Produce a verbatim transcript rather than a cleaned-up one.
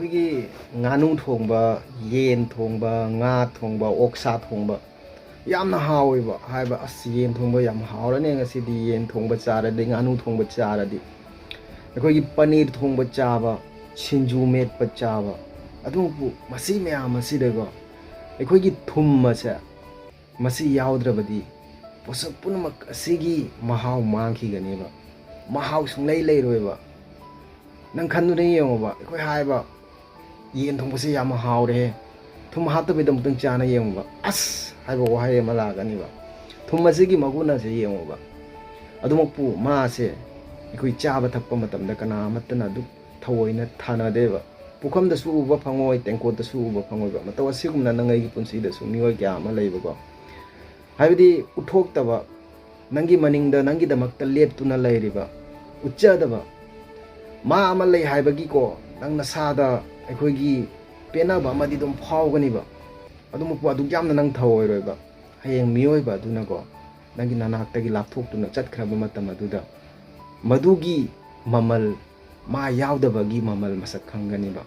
ꯑꯩꯈꯣꯏꯒꯤ ꯉꯥꯅꯨ ꯊꯣꯡꯕ, ꯌꯦꯟ ꯊꯣꯡꯕ, ꯉꯥ ꯊꯣꯡꯕ, ꯑꯣꯛꯁꯥ ꯊꯣꯡꯕ ꯌꯥꯝꯅ ꯍꯥꯎꯋꯦꯕ꯫ ꯍꯥꯏꯕ, "ꯑꯁ, ꯌꯦꯟ ꯊꯣꯡꯕ ꯌꯥꯝ ꯍꯥꯎꯔꯅꯤ ꯉꯁꯤꯗꯤ, ꯌꯦꯟ ꯊꯣꯡꯕ ꯆꯥꯔꯗꯤ, ꯉꯥꯅꯨ ꯊꯣꯡꯕ ꯆꯥꯔꯗꯤ, ꯑꯩꯈꯣꯏꯒꯤ ꯄꯅꯤꯔ ꯊꯣꯡꯕ ꯆꯥꯕ, ꯁꯤꯡꯖꯨ ꯃꯦꯠꯄ ꯆꯥꯕ", ꯑꯗꯨꯕꯨ ꯃꯁꯤ ꯃꯌꯥꯝ ꯑꯁꯤꯗꯀꯣ ꯑꯩꯈꯣꯏꯒꯤ ꯊꯨꯝ ꯑꯁꯦ, ꯃꯁꯤ ꯌꯥꯎꯗ꯭ꯔꯕꯗꯤ ꯄꯣꯠꯁꯛ ꯄꯨꯝꯅꯃꯛ ꯑꯁꯤꯒꯤ ꯃꯍꯥꯎ ꯃꯥꯡꯈꯤꯒꯅꯦꯕ꯫ ꯃꯍꯥꯎ ꯁꯨꯡꯂꯩ ꯂꯩꯔꯣꯏꯕ꯫ ꯅꯪ ꯈꯟꯗꯨꯅ ꯌꯦꯡꯉꯣꯕ, ꯑꯩꯈꯣꯏ ꯍꯥꯏꯕ, "ꯌꯦꯟ ꯊꯣꯡꯕꯁꯦ ꯌꯥꯝ ꯍꯥꯎꯔꯦ, ꯊꯨꯝ ꯍꯥꯞꯇꯕꯤꯗ ꯑꯃꯨꯛꯇꯪ ꯆꯥꯅ ꯌꯦꯡꯉꯨꯕ, ꯑꯁ" ꯍꯥꯏꯕ ꯋꯥꯍꯩ ꯑꯃ ꯂꯥꯛꯀꯅꯤꯕ꯫ ꯊꯨꯝ ꯑꯁꯤꯒꯤ ꯃꯒꯨꯟ ꯑꯁꯦ ꯌꯦꯡꯉꯨꯕ꯫ ꯑꯗꯨꯃꯛꯄꯨ ꯃꯥꯁꯦ ꯑꯩꯈꯣꯏ ꯆꯥꯕ ꯊꯛꯄ ꯃꯇꯝꯗ ꯀꯅꯥ ꯑꯃꯠꯇꯅ ꯑꯗꯨꯛ ꯊꯑꯣꯏꯅ ꯊꯥꯅꯗꯦꯕ꯫ ꯄꯨꯈꯝꯗꯁꯨ ꯎꯕ ꯐꯪꯉꯣꯏ, ꯇꯦꯡꯀꯣꯠꯇꯁꯨ ꯎꯕ ꯐꯪꯉꯣꯏꯕ꯫ ꯃꯇꯧ ꯑꯁꯤꯒꯨꯝꯅ ꯅꯪ ꯑꯩꯒꯤ ꯄꯨꯟꯁꯤꯗꯁꯨ ꯃꯤꯑꯣꯏ ꯀꯌꯥ ꯑꯃ ꯂꯩꯕꯀꯣ꯫ ꯍꯥꯏꯕꯗꯤ ꯎꯠꯊꯣꯛꯇꯕ, ꯅꯪꯒꯤ ꯃꯅꯤꯡꯗ ꯅꯪꯒꯤꯗꯃꯛꯇ ꯂꯦꯞꯇꯨꯅ ꯂꯩꯔꯤꯕ, ꯎꯠꯆꯗꯕ ꯃꯥ ꯑꯃ ꯂꯩ ꯍꯥꯏꯕꯒꯤꯀꯣ, ꯅꯪ ꯅꯁꯥꯗ ꯑꯩꯈꯣꯏꯒꯤ ꯄꯦꯟꯅꯕ ꯑꯃꯗꯤ ꯑꯗꯨꯝ ꯐꯥꯎꯒꯅꯤꯕ꯫ ꯑꯗꯨꯃꯛꯄꯨ ꯑꯗꯨꯛ ꯌꯥꯝꯅ ꯅꯪ ꯊꯧꯑꯣꯏꯔꯣꯏꯕ꯫ ꯍꯌꯦꯡ ꯃꯤꯑꯣꯏꯕ ꯑꯗꯨꯅꯀꯣ, ꯅꯪꯒꯤ ꯅꯅꯥꯛꯇꯒꯤ ꯂꯥꯞꯊꯣꯛꯇꯨꯅ ꯆꯠꯈ꯭ꯔꯕ ꯃꯇꯝ ꯑꯗꯨꯗ, ꯃꯗꯨꯒꯤ ꯃꯃꯜ, ꯃꯥ ꯌꯥꯎꯗꯕꯒꯤ ꯃꯃꯜ ꯃꯁꯛ ꯈꯪꯒꯅꯤꯕ꯫